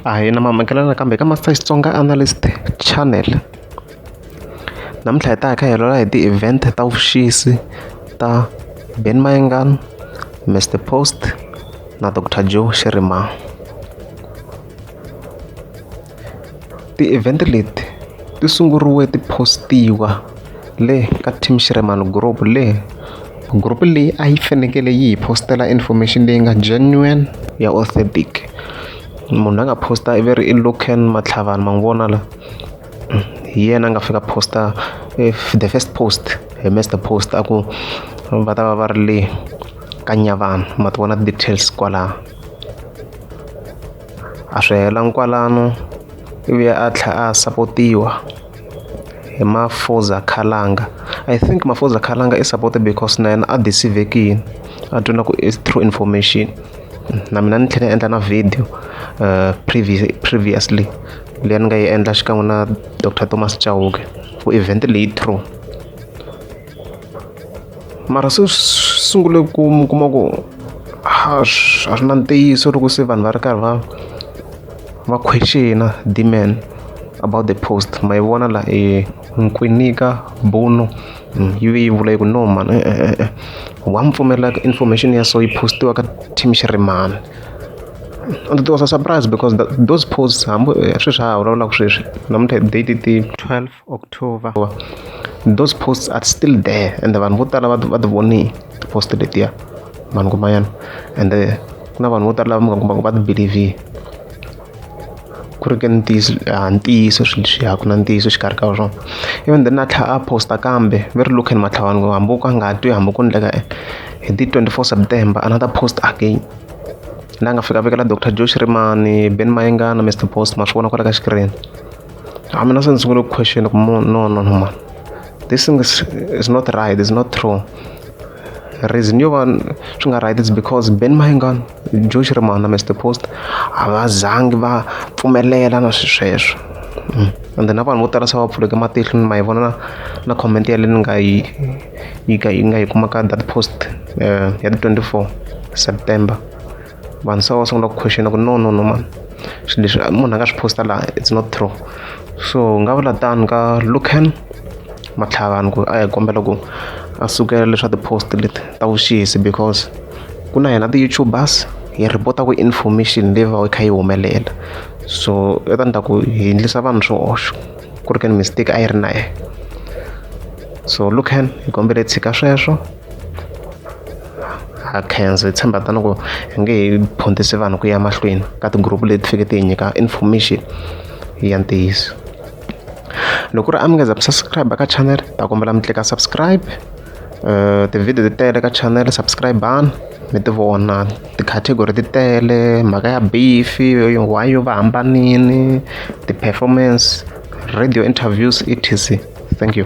Ahee na mamukela nakambe ka Master Xitsonga Analyst Channel. Namuntlha hi ta hi kha hi vulavula hi ti-event ta vuxisi ta Benny Mayengani, Mister Post na Doctor Joe Shirimani. Ti-event leti ti sunguriwe ti post-iwa le ka Team Shirimani group le group leyi a yi fanekele yi hi post-ela information leyi nga genuine ya authentic. Munhu loyi a nga post-a i ve ri i Lucan Matlhavani ma n'wi vona la hi yena a nga fika post-a the first post hi Mister Post a ku va ta va va ri le ka Nyavana ma ti vona details kwalano. A swi helangi kwalano ivi a tlhela a sapotiwa hi Mafoza Khalanga. I think Mafoza Khalanga i support because na yena a deceive-ekile a twa na ku is true information. Na mina ni tlhela ni endla na video previously leyi ni nga yi endla xikan'we na Doctor Thomas Chauke ku event leyi true. Mara se swi sungule ku mi kuma ku a swi na ntiyiso loko se vanhu va ri karhi va question-a demand about the post ma yi vona la Nkwinika Bunu yi ve yi vula yi ku no man e-e-e wa mi pfumelela information ya so yi post-iwa ka Team Shirimani. And it was a surprise because those posts hambi sweswi ha ha vulavulaka sweswi namuntlha date ti 12 October those posts are still there and vanhu vo tala va ti vonile ti-post letiya vanhu kumayana ende ku na vanhu vo tala lava mi nga kuma ku va ti believe-ile ku ri ke ntiyiso a ntiyiso swilo leswiya a ku na ntiyiso exikarhi ka swona even then a tlhela a post-a kambe ve ri Lucan Matlhavani hambi wo ka a nga twi hambi ku endleka hi ti 24 September another post again la nga fika a vekela Doctor Joe Shirimani, Benny Mayengani, Mister Post ma swi vona kwala ka xikirini. A mina se ni sungule ku question ku no no no man this thing is not right is not true. Reason yo va swi nga right is because Benny Mayengani, Joe Shirimani na Mister Post a va zangi va pfumelela na swilo sweswo. And then na vanhu vo tala se va pfuleke matihlo ma yi vona na comment ya le ni nga yi yi ka yi nga yi kuma ka that post ya ti 24 September. Vanhu se va sungula ku question ku no no no man swilo leswi munhu a nga swi post-a laha it's not true. So nga vula tano ka Lucan Matlhavani ku a hi kombela ku a sukela leswa ti-post leti ta vuxisi because ku na hina ti-YouTubers hi report-a ku information leyi va yi kha yi humelela so i ta endla ku hi endlisa vanhu swihoxo ku ri ke ni mistake a yi ri na yena. So Lucan hi kombela hi tshika sweswo ha khensa hi tshemba tani ku hi nge he phontisi vanhu ku ya mahlweni ka ti-group leti fike ti hi nyika information ya ntiyiso. Loko ku ri a mi nga za mi subscribe ka channel ta kombela mi tlika subscribe ti-video ti tele ka channel subscribe-ani mi ti vona ti-category ti tele mhaka ya beef why yo va hambanini ti-performance radio interviews etc. Thank you.